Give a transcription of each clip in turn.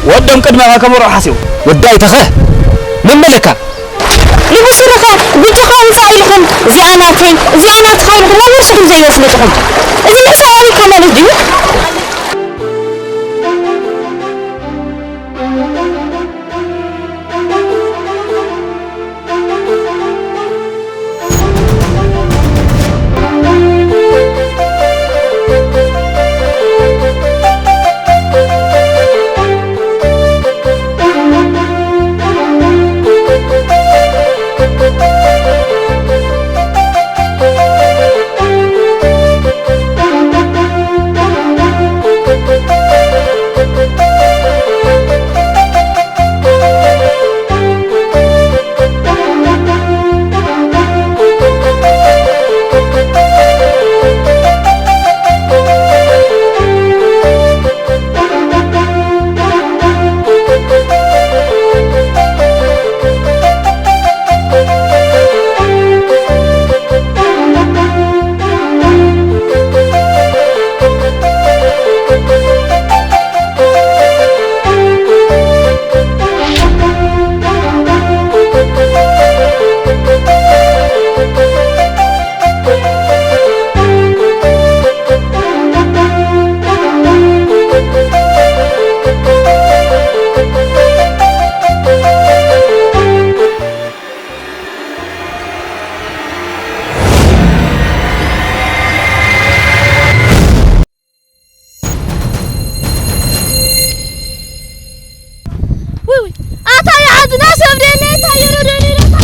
ወዶም ቅድመኻ ከመርዑ ሓሲቡ። ወዳይ ተኸ መመለካ። ንጉስ ረኻ ጉጅኻ ውፃእ ኢልኹም፣ እዚኣ ናተይ፣ እዚኣ ናትኻ ኢልኹም፣ ናብ ነብስኹም ዘይወስለጥኹም። እዚ ምሕሳብ ኣበይካ ማለት ድዩ? ውይ፣ ውይ፣ ኣታ ይዓድና ሰብ ደለ፣ እንታይ ይረደኒ ረታ?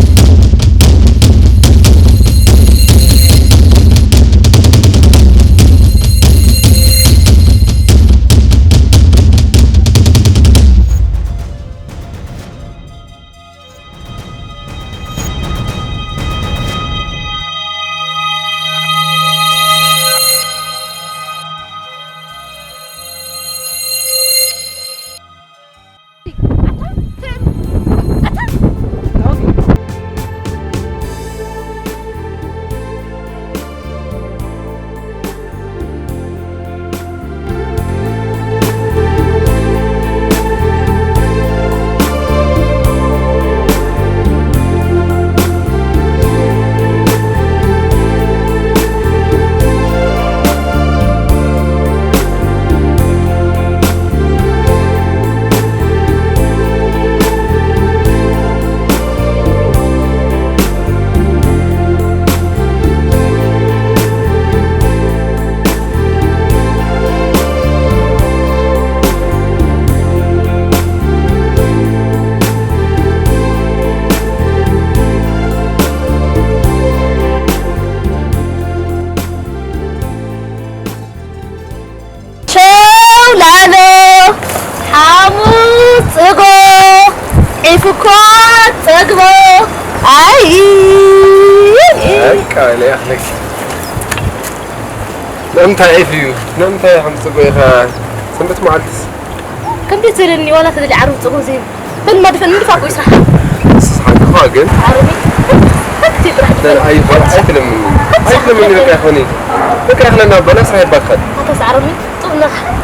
ሸው ላሎ ሓሙስ ጽጎ ዒፉ እኳ ጸግቦ። ኣይ በቃ ለያኽለክ። ንምንታይ ዒፍ እዩ? ንምንታይ ሓሙስ ጽጎ ኢኻ? ሰንበት መዓልትስ? ከምዚ ዘለኒ ዋላ ተደሊ ዓርቢ ጽጎ ዘይብ በል ማድፈን ምድፋ እኮ ይስራሕ። ንስኻ እኮ ግን ዓረቢ። ሓንቲ ጥራሕ ደል ኣይፋል ኣይትለምኒ። ኣይትለምኒ በቃ ይኾኒ። በቃ ይኽለና በላ ስራሕ ይባካል። ኣታ ሰዓረኒ። ጥቕና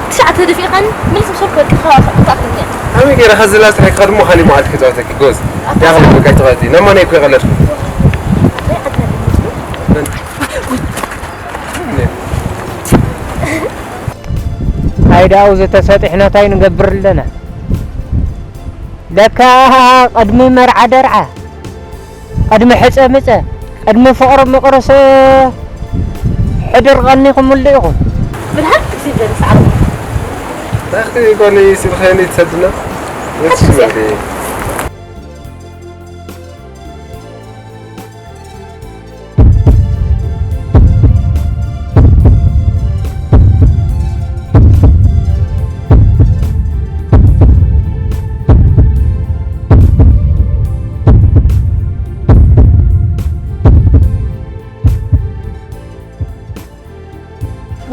ትሽዓተ ደፊእኻኒ። ምልስ ምሰልኩ በቃ ኸ-፣ ኸ-፣ ኸ-፣ ኣመይ ገይረ ኸዚ ላ ስራሕ ክኸድሞ ኻሊ መዓልቲ ክጻወተኪ ጎዝ። ኣታ ያኽሊ በቃ ይተዋቲ። ነማና ይኮ ይቐለድኩ። ኣይ ዓድና። ኣይ ደኣ፣ ኣብዚ ተሰጢሕና ታይ ንገብር ኣለና? ለካ ቅድሚ መርዓ ደርዓ፣ ቅድሚ ሕጸ ምጸ፣ ቅድሚ ፍቕሪ ምቕርስ ሕድር ቀኒኹምሉ ኢኹም። ብድሓን ክሲ ደርስ ዓርቢ። ታኽቲ ኮኒ ስልኸኒ ትሰድና? ሓንቲ ግዜ።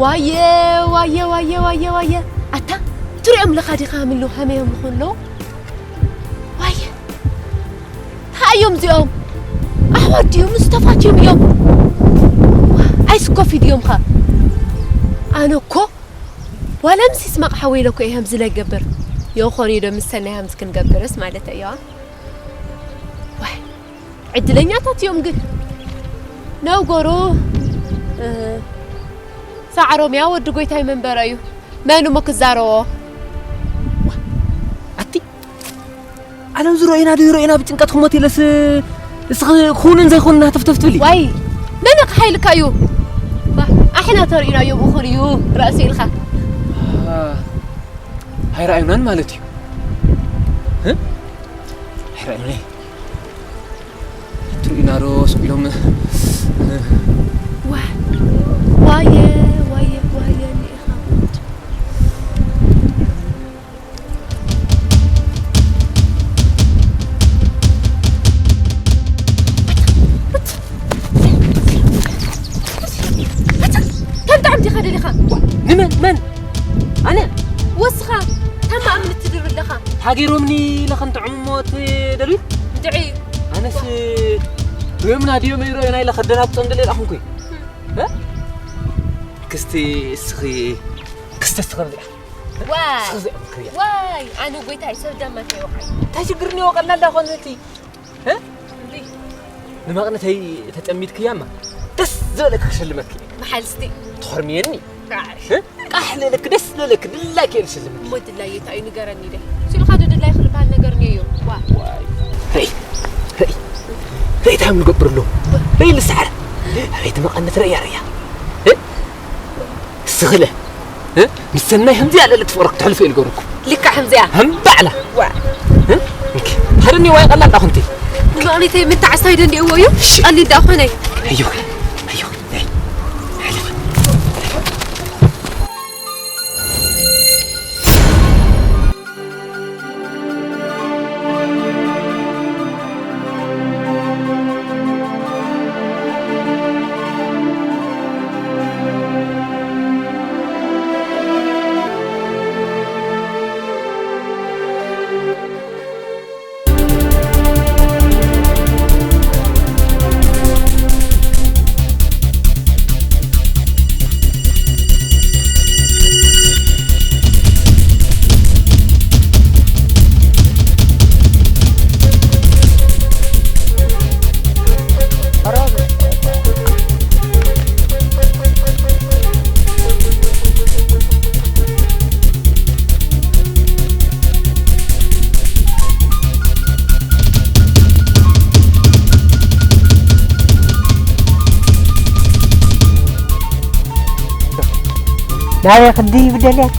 ዋየ፣ ዋየ፣ ዋየ፣ ዋየ፣ ዋየ። ኣታ፣ ትሪኦም ኣለኻ ዲኻ ምሉ ሃመዮም ዝኾን ኣለዉ? ዋየ። እንታይ እዮም እዚኦም? ኣሕዋት ድዮም? ምስ ተፋትዮም እዮም? ኣይስኮፊ ድዮም ኸ? ኣነ እኮ ዋላ ምስ ይስማቕ ሓወይ ኢለ እኮ እየ ከምዚ ለገብር። የኾን እዩ ዶ ምስ ሰናይ ከምዚ ክንገብርስ ማለት እዩ። ዋይ፣ ዕድለኛታት እዮም ግን። ነውጎሩ፣ እ፣ ሳዕሮም እያ ወዲ ጎይታይ መንበረ እዩ። መን እሞ ክዛረቦ? ኣቲ፣ ዓለም ዝረኦይና ዶ ይረኦይና ብጭንቀት ክሞት ኢለስ፣ እስኺ ክውንን ዘይኮንና ተፍተፍ ትብሊ? ዋይ፣ መን ክሓይልካ እዩ? ባ፣ ኣሕና ተርእዩና እዮም እኹል እዩ ርእሲ ኢልካ። አ፣ ኣይረኣዩናን ማለት እዩ። እ? ኣይረኣዩናይ። ትርእዩና ዶ ስቕ ኢሎም? ዋ፣ ዋየ፣ ዋየ፣ ዋየ፣ እኒኢኻ ጉድ። ከም ጥዕምቲ ኢኻ ደሊኻ? ንመን? መን? ኣነ? ወስኻ፣ ታማ ኣምልቲ ድብል ኣለኻ። ሃገሮምኒ ኢለ ከንጥዕሙ እሞ ትደልዩ? ድዒ። ኣነስ ርዮምና ድዮም ይረዩና ኢለ ከደናግጾም ደልየ ደኣ ኹንኩ። እ? ክስቲ እስኺ፣ ክስቲ እስኺ ብዚኣ። ዋይ! እስኺ ብዚኣ ምክርያ። ዋይ! ኣነ ጎይታይ ሰብ ደማ እንታይ ይወቕዓይ? እንታይ ሽግር እኒኦ ቀላል ዳኾነ እቲ? እ? እንዲ። ንመቕነተይ ተጸሚድክያማ ደስ ዝበለኪ ክሽልመኪ። መሓልስቲ። ትኾርምየኒ። ቃሕ። እ? ቃሕ ልእለክ ደስ ልእለክ ድላይክ እየ ልሽልምክ። እሞ ድላየ እንታይ እዩ ንገረኒ ደ። ስልኻ ዶ ድላይ ክልበሃል ነገር እኒኦ እዩ። ዋ። ዋይ። ሄይ፣ ሄይ፣ ሄይ፣ እንታይ እዮም ዝገብሩ ኣለዉ? ሄይ፣ ልስዓር። ኣቤት መቐነት ረእያ፣ ረእያ። እ? ስኽለ። እ? ምስ ሰናይ ከምዚኣ ልእለክ ፍቕረክ ትሕልፎ እዩ ልገብረኩም። ልክዕ ከምዚኣ። ከም ባዕላ። ዋ። እ? እንኪ፣ ሓደ እኒኦ ዋይ ቀላል ዳኹንቲ። ንመቕነተይ ምትዓስ እንታይ ደንዲእዎ እዩ? እሺ። ቀሊል ዳኾነ። ኣዮ፣ ኣዮ፣ ሄይ፣ ሕልፊ። ናበይ ክዲ ይብደልያታ?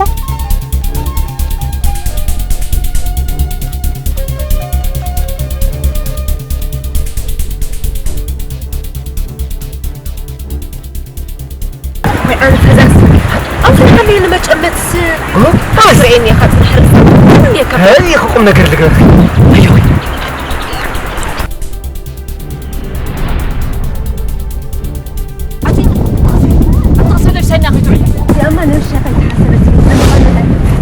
ወይ ኣነ ፈዛዝ። ኣብዚ ከመይ ንመጨመትስ? እ? ኣዝርእየኒ ኢኻ፣ ጽንሕ ርእሲ። ምን እየ ካብ ሀይ፣ ቁም ነገር ልገርክ። ኣዮ። ኣቲ፣ ኣቲ፣ ኣቲ፣ ሰደብ ሰና ክትውዕል። ያማ ነብሻ ከይተሓሰበት።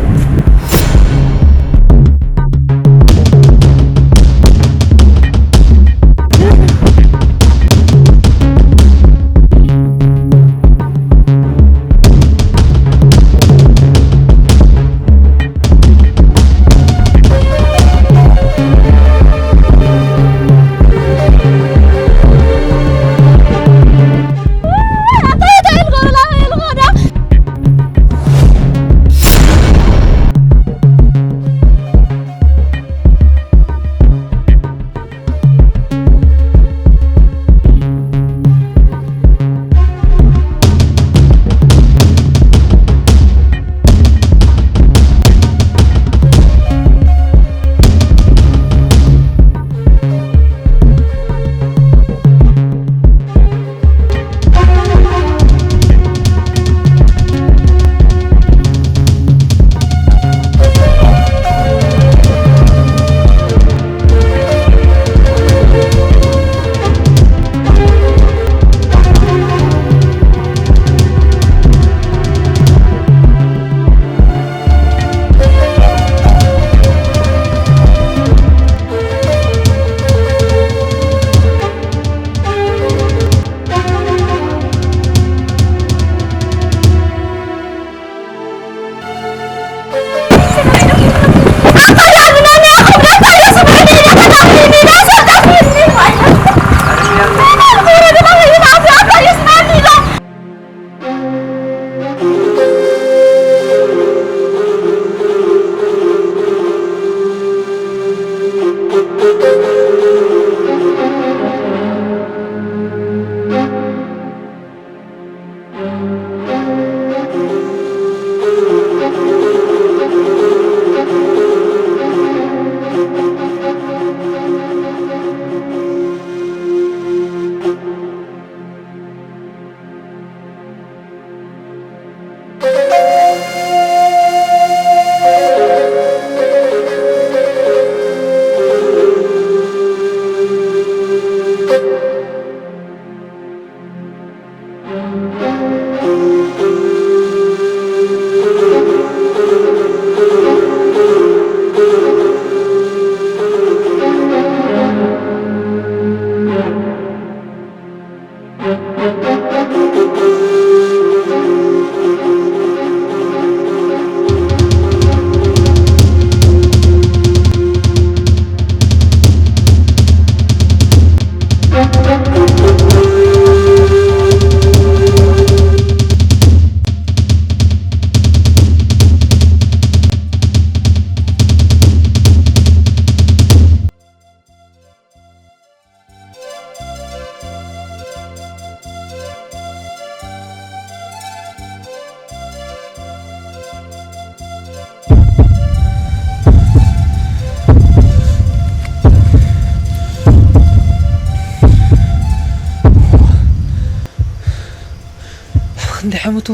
ሓሙቱ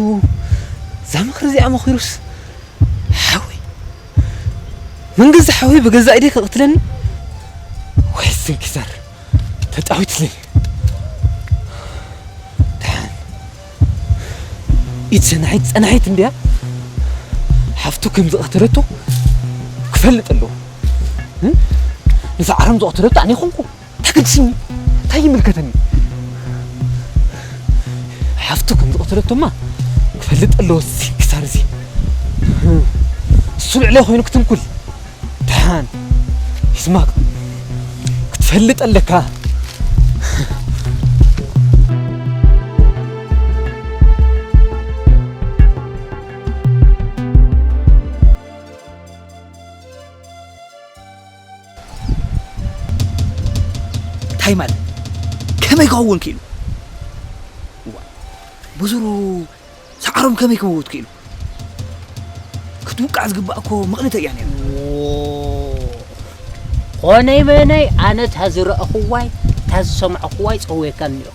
እዛ ምኽሪ እዚኣ መኺሩስ ሓወይ፣ ምን ገዛ ሓወይ ብገዛ ኢደይ ከቕትለኒ? ወይ ስንክሳር፣ ተጣዊትለይ። ደሓን ኢድ ሰናሒት ጸናሒት እንድያ። ሓፍቱ ከም ዝቐተለቶ ክፈልጥ ኣለዎ። እ? ንሰዓሮም ዝቐተለቶ ኣነ ይኾንኩ። እንታይ ግድስኒ? እንታይ ይምልከተኒ? ሓፍቱ ከም ዝቐተለቶማ ክፈልጥ ኣለዎ። እዚ ክሳር እዚ እሱ ልዕለ ኮይኑ ክትንኩል። ደሓን ይስማቅ ክትፈልጥ ኣለካ። እንታይ ማለት? ከመይ ክኸውን ክኢሉ? ዋ፣ ብሱሩ ሰዓሮም ከመይ ክመውት ክኢሉ? ክትውቃዕ ዝግባእ እኮ መቕንተ እያ ነይራ። ዎ፣ ኾነይ መነይ ኣነ እታ ዝረእኽዋይ እታ ዝሰማዕኽዋይ ጸውየካ እኒኦ።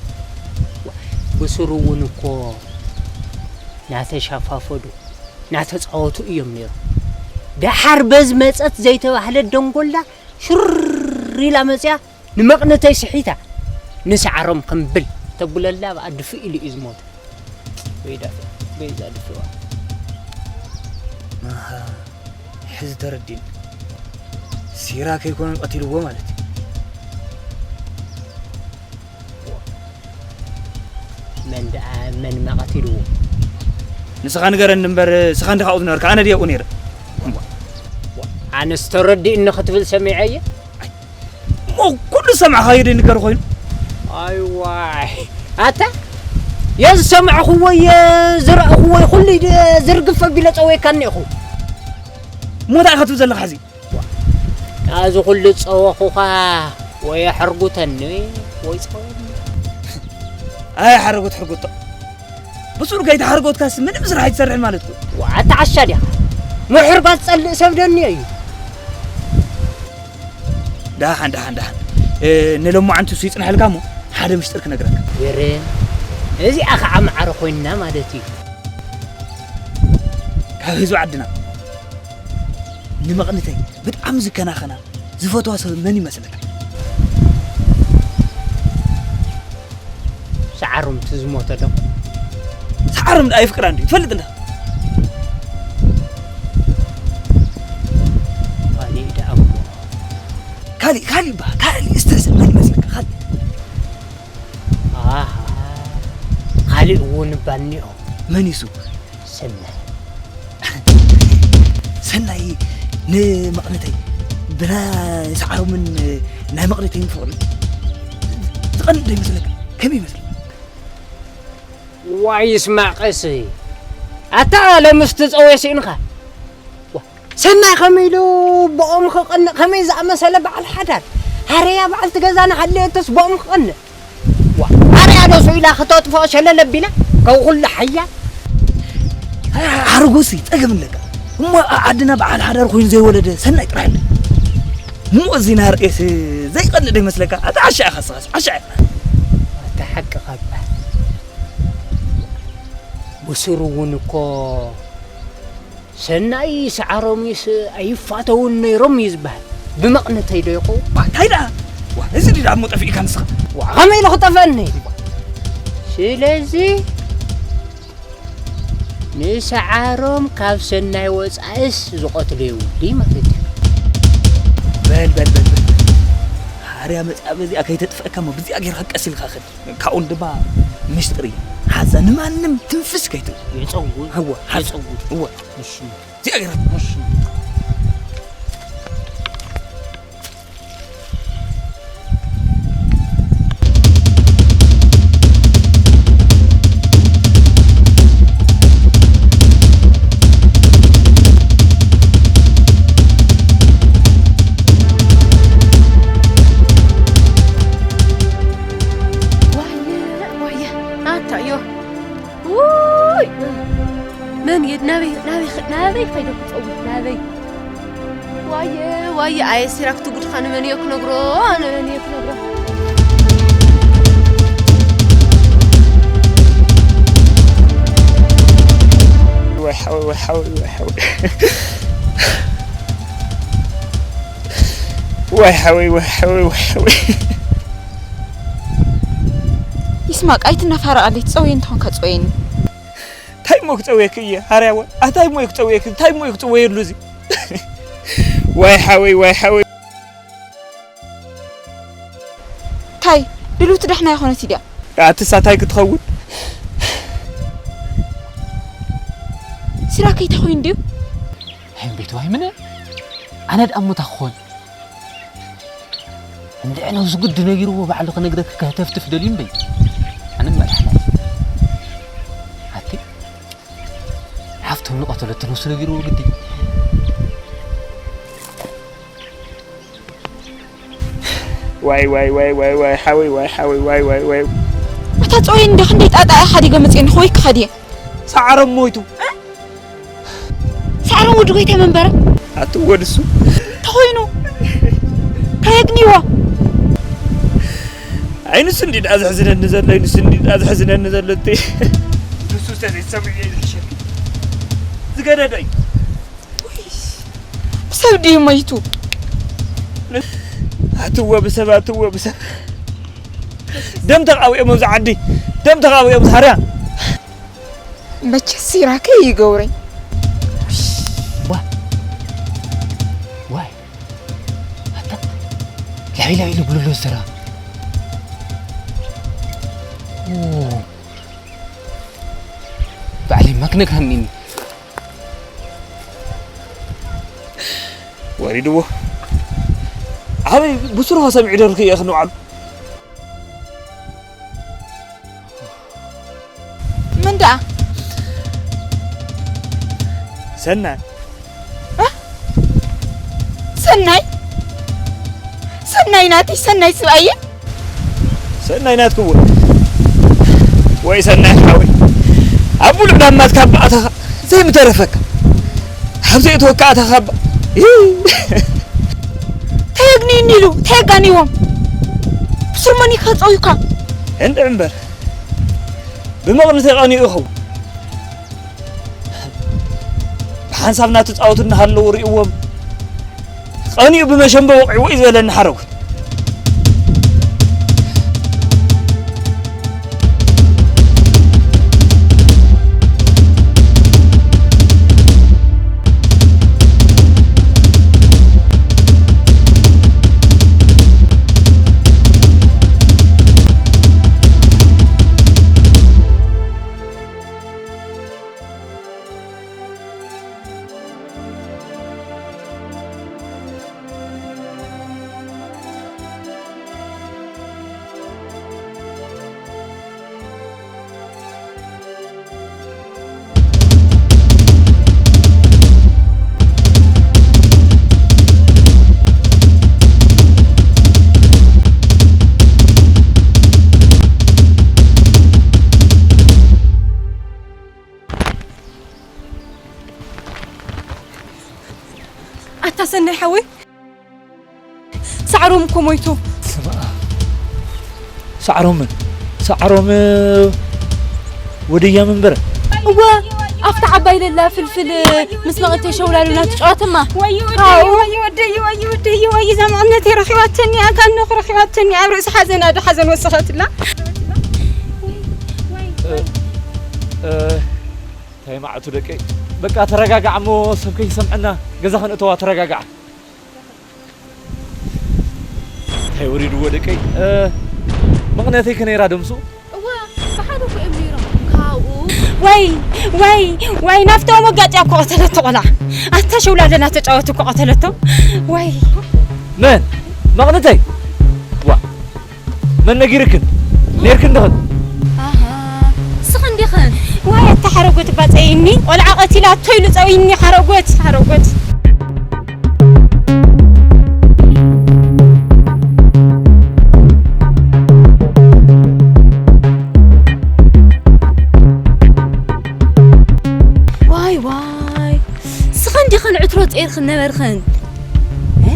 ብሱሩ እውን እኮ ናተሻፋፈዱ ናተጻወቱ እዮም ነይሮም። ደሓር በዝ መጸት ዘይተባህለት ደንጎላ ሽር ኢላ መጽያ ንመቕነተይ ስሒታ ንሰዓሮም ክምብል ተብለላ ብኣ ድፍእ ኢሉ እዩ ዝሞተ። ወይ ዳፍ ወይ እዛ ድፍዋ። ኣሃ፣ ሕዚ ተረዲእኒ። ሲራ ከይኮነ ቀቲልዎ ማለት እዩ። መን ደኣ መን መቐቲልዎ? ንስኻ ንገረኒ እምበር፣ ስኻ እንዲኻ ኣብኡ ዝነበርካ፣ ኣነ ድየ ኣብኡ ነይረ? እምቧ። ኣነስ ተረዲእኒ ክትብል ሰሚዐየ። እሞ ኩሉ ዝሰማዕኻዮ ዶ ይንገር ኮይኑ? ኣይዋይ። ኣታ፣ የዝሰማዕኽዎ የዝረእኽዎ ኩሉ ድ-፣ ዝርግፍ ኣቢለ ጸወየካኒ ኢኹ። እሞ እንታይ ኢኻ ትብል ዘለኻ ሕዚ? ካብዚ ኩሉ ዝጸወኹኻ ወይ ኣሕርጉተኒ ወይ ጸወኒ። ኣይ ሓረጎት ሕርጉቶ። ብሱሩ ከይተሓርጎትካስ ምንም ስራሕ ኣይትሰርሕን ማለት እኮ። ዋ፣ ኣታ ዓሻ ዲኻ? ምሕርጋት ዝጸልእ ሰብ ደንዮ እዩ። ደሓን፣ ደሓን፣ ደሓን። እ፣ ንሎማዓንቲ እሱ ይጽንሐልካ እሞ ሓደ ምሽጥር ክነግረካ። ወረ፣ እዚኣ ኸዓ ማዕረ ኮይና ማለት እዩ። ካብ ህዝቢ ዓድና ንመቕንተይ ብጣዕሚ ዝከናኸና፣ ዝፈትዋ ሰብ መን ይመስለካ? ሰዓሮም እቲ ዝሞተ ዶ? ሰዓሮም ደኣ የፍቅራ እንድዩ፣ ትፈልጥ እንዳ። ካሊእ ደኣ እሞ? ካሊእ፣ ካሊእ በሃል፣ ካሊእ እስተ ሰብ መን ይመስለካ? ካሊእ። ኣሃ፣ ካሊእ እውን እባ እኒኦ። መን እዩ እሱ? ሰናይ። ሰናይ ንመቕነተይ ብናይ ሰዓሮምን ናይ መቕነተይን ፍቕሪ ዝቐንእ ዶ ይመስለካ? ከመይ ይመስል? ዋይ ይስማዕ ቀስ። ኣታ ለምስቲ ጸወየ ስኢንካ። ዋ፣ ሰናይ ከመይ ኢሉ ብኦም ክቐንእ? ከመይ ዝኣመሰለ በዓል ሓዳር? ሃረያ በዓልቲ ገዛና ሃለየቶስ ብኦም ክቐንእ? ዋ፣ ኣርያ ዶ ስኢላ ክተጥፍኦ ሸለል ኣቢላ ካብ ኩሉ ሓያል። ሓርጎሲ ጸገም ኣለካ። እሞ ኣ-፣ ዓድና በዓል ሓዳር ኮይኑ ዘይወለደ ሰናይ ጥራሕ ኣለ። እሞ እዚ ናርእየስ ዘይቀንእ ዶ ይመስለካ? ኣታ ዓሻ ኢኻ ስኻስ፣ ዓሻ ኢኻ። ኣታ ሓቅኻ እባ። ብስሩ እውን እኮ ሰናይ ሰዓሮምስ ኣይፋተውን ነይሮም እዩ ዝበሃል። ብመቕነተይ ዶ ይኸውን? ዋ፣ እንታይ ደኣ? ዋ፣ እዚ ድዩ ደኣ እሞ ጠፊእካ ንስኻ? ዋ፣ ከመይ ኢሉ ክጠፍአኒ? ስለዚ ንሰዓሮም ካብ ሰናይ ወጻእስ ዝቐትሎ የብሉይ ማለት እዩ። በል፣ በል፣ በል፣ በል። ሃርያ መጽኣ በዚኣ ከይተጥፍአካ እሞ ብዚኣ ጌርካ ቀስ ኢልካ ኸድ። ካብኡን ድማ ምስጢር እዩ። ሓዛ ንማንም ትንፍስ ከይትብል። የጸውር። እወ፣ ሓዛ። የጸውር። እወ። እሺ። እዚኣ ገይራ። እሺ። ዋየ፣ ዋየ፣ ኣታ እዮ። ውይ! መን እየ? ናበይ፣ ናበይ ኸ-፣ ናበይ ከይደ ክጸውት? ናበይ? ዋየ፣ ዋየ፣ ኣየ ሲራክ፣ እቲ ጉድኻ ንመን እየ ክነግሮ? ንመን እየ ክነግሮ? ወይ ሓወይ፣ ወይ ሓወይ፣ ወይ ሓወይ። ወይ ሓወይ፣ ወይ ሓወይ፣ ወይ ሓወይ። ይስማቅ፣ ኣይትናፋረቕ ኣለይ፣ ትጸውየ እንተኾንካ ጽወየኒ። እንታይ እሞ ክጸውየኪ እየ፣ ሃርያዋ? ኣታይ እሞ ክጸውየኪ? እንታይ እሞ ክጽወየሉ እዚ? ወይ ሓወይ፣ ወይ ሓወይ። ታይ፣ ድልውቲ ዳሕና ይኾነት ድያ? ኣትሳ ታይ ክትኸውን? ስራ ከይታ ኮይኑ ድዩ? ሃይም ቤት ዋይ ምነ? ኣነ ደኣ እሞ እንታይ ክኾን? እንድዒ ነብሱ ግዲ ነጊርዎ ባዕሉ ክነግረኪ ከህተፍትፍ ደልዩ እምበይ። ኣነ መዳሕና። ኣቲ፣ ሓፍቶም ንቐተለቶ ነብሱ ነጊርዎ ግዲ። ዋይ፣ ዋይ፣ ዋይ፣ ዋይ፣ ዋይ፣ ሓወይ፣ ዋይ፣ ሓወይ፣ ዋይ፣ ዋይ፣ ዋይ። ኣታ ጾይ እንደ ክንደይ ጣጣ ኢኻ ዲገ መጽኤ ንኽወይ ክኸድየ። ሰዓሮም ሞይቱ። ሰዓሮም ወዲ ጎይታ መንበረ። ኣቲ ወድሱ። ተኾይኑ። ከየግኒዎ። ኣይ ንሱ እንዲ ደኣ ዘሕዝነኒ ዘሎ፣ ንሱ እንዲ ደኣ ዘሕዝነኒ ዘሎ እቲ። ንሱ ዝተዘይሰምዕ እየ ዝሕሸኒ። ዝገደደ እዩ። ሰብ ድዩ መይቱ? ኣትዎ ብሰብ፣ ኣትዎ ብሰብ። ደም ተቃዊኦም ኣብዚ ዓዲ። ደም ተቃዊኦም ሳርያ። መቸስ ሲራከ ይገብረኝ። ዋ-፣ ዋይ። ኣታ። ላይ ላይ ልብሉ ሎ ስራ። ኦ። ባዕለይ ማክነካኒኒ። ወሪድዎ። ኣበይ ብስሩ ሰሚዑ ዶ ርክየ ክንውዓሉ? ምን ደኣ? ሰናይ። እ? ሰናይ? ሰናይ ናተይ፣ ሰናይ ስብኣየ? ሰናይ ናትክዎ። ወይ ሰናይ ሓወይ። ኣብ ሙሉእ ዳማት ካብ ኣተኻ ዘይምተረፈካ። ኣብ ዘይእትወካ ኣተኻ እባ። ይ-፣ ተየግንዩኒ ኢሉ፣ ተየጋንይዎም። ብስርሞኒ ከጸውዩካ። እንድዒ እምበር። ብመቕንተይ ቀኒኡ ይኸውን። ብሓንሳብ እናተጻወቱ እናሃለዉ ርእይዎም፣ ቀኒኡ ብመሸምበ ወቒዕዎ እዩ ዝበለኒ ሓረጉት። ኣታ ሰናይ ሓወይ፣ ሳዕሮም እኮ ሞይቱ። ስማ፣ ሳዕሮም፣ ሳዕሮም ወደያ መንበረ። እወ፣ ኣብታ ዓባይ ለላ ፍልፍል ምስ መቐተይ ሸውላሉና ትጫወትማ። ወዮ ወደይ፣ ካው። ወዮ ወደይ፣ ወዮ ወደይ፣ ወዮ እዛ መቐነተይ ረኺባተኒ፣ ኣጋኖ ረኺባተኒ፣ ኣብ ርእሲ ሓዘን ኣደ ሓዘን ወሰኸትላ። እ፣ እ፣ እንታይ መዓቱ ደቀይ? በቃ ተረጋጋዕ እሞ ሰብ ከይሰምዐና ገዛ ክንእተዋ ተረጋጋዕ። እንታይ ወሪድዎ ደቀይ? እ፣ መቕነተይ ከ ነይራ ደምሱ? እወ፣ ብሓደ እኮ እዮም ነይሮም። ካብኡ ወይ፣ ወይ፣ ወይ፣ ናብቶም ወጋጢያ እኮ ቀተለቶ ቆልዓ። ኣታ ሸውላደና ተጫወቱ እኮ ቀተለቶ። ወይ። መን? መቕነተይ? ዋ። መን ነጊርክን? ነይርክን ድኽን? ኣሃ፣ ስኽን ዲኽን? ዋይ፣ ኣታ ሓረጎት ባጸይኒ፣ ቆልዓ ቀቲላቶ ኢሉ ጸውይኒ፣ ሓረጎት፣ ሓረጎት። ዋይ፣ ዋይ፣ ስኽን ዲኽን ዕትሮ ጸይርክን ነበርክን? እ?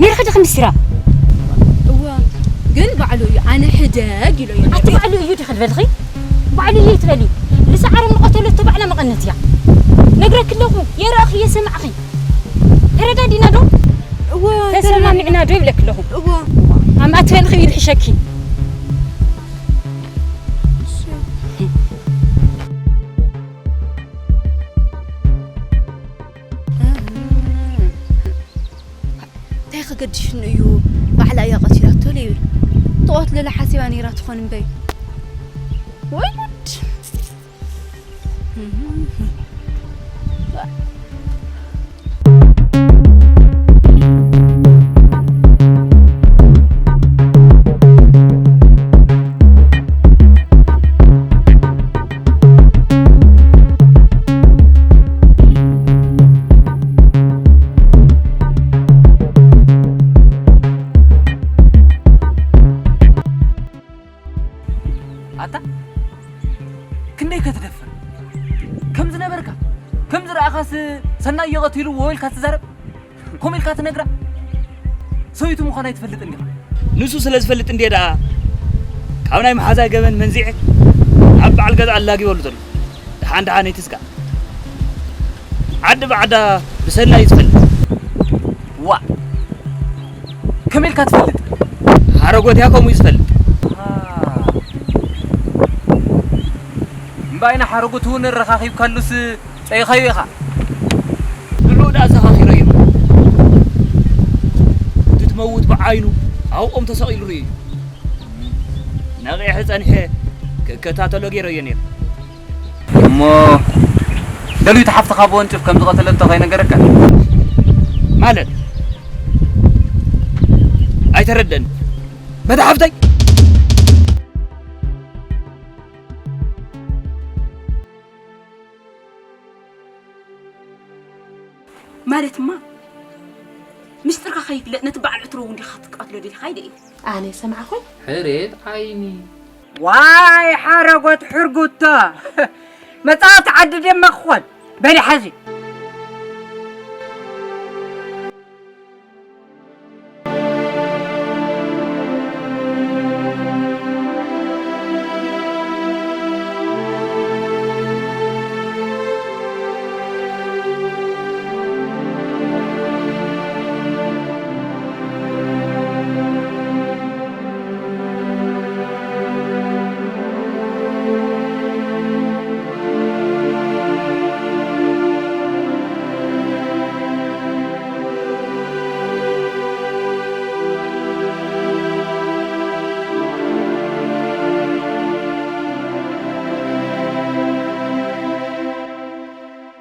ነይርኺ ዲኺ ምስራ? እወ፣ ግን ባዕሉ እዩ፣ ኣነ ሕደግ ኢሎ እዩ። ኣቲ ባዕሉ እዩ ዲኺ ትበልኺ? ባዕሉ እዩ ትበሊ። ንሰዓሮም ንቐተለቶ ባዕላ መቐነት እያ። ነግረክ ኣለኹ፣ የረእኺ የሰማዕኺ። ተረዳዲና ዶ? እወ፣ ተሰማሚዕና ዶ ይብለክ ኣለኹ? እወ። ኣም ኣትበልኺ ኢሉ ይሕሸኪ። እንታይ ከገድሽኒ እዩ? ባዕላ እያ ቀቲላቶ ኢሉ ይብል። ትቐትለላ ሓሲባ ነይራ ትኾን እምበይ። ወይ ጉድ! ኣታ ክንደይ ከትደፍር ከም ዝነበርካ ከም ዝረኣኻስ ሰናይ የቐቲሉ ወይ ኢልካ ትዛረብ? ከምኡ ኢልካ ትነግራ? ሰበይቱ ምዃና ይትፈልጥ እንዲኻ? ንሱ ስለ ዝፈልጥ እንዴ ደኣ ካብ ናይ መሓዛይ ገበን መንዚዐ ኣብ በዓል ገዛ ኣላጊበሉ ዘሎ። ደሓን ደሓን ይትስጋ። ዓዲ ብዓዳ ብሰናይ እዩ ዝፈልጥ። ዋ! ከመይ ኢልካ ትፈልጥ? ሓረጎት እያ ከምኡ እዩ ዝፈልጥ። እምባይና ሓረጎት እውን ረኻኺብካሉስ ጸይኻዮ ኢኻ። ንዑ ደኣ ዘኻኺረዮ። እቲ ትመውት ብዓይኑ ኣብኦም ተሰቒሉ ርእዩ። ነቒሐ ጸኒሐ ክከታተሎ ገይረዮ ነይሩ። እሞ ደልዩ እቲ ሓፍትኻ ብወንጭፍ ከም ዝቐተለቶ ከይነገረካ? ማለት? ኣይተረደን። በታ ሓፍተይ? ማለትማ፣ ምስጢርካ ከይፍለጥ ነቲ በዓል ዕትሮ እውን ዲኻ ክትቀትሎ ደሊኻ ኢለ እየ። ኣነ ሰማዕኹም? ሕሬት ዓይኒ። ዋይ ሓረጎት ሕርጉቶ! መጻወቲ ዓዲ ደማ ክኾን። በሊ ሓዚ።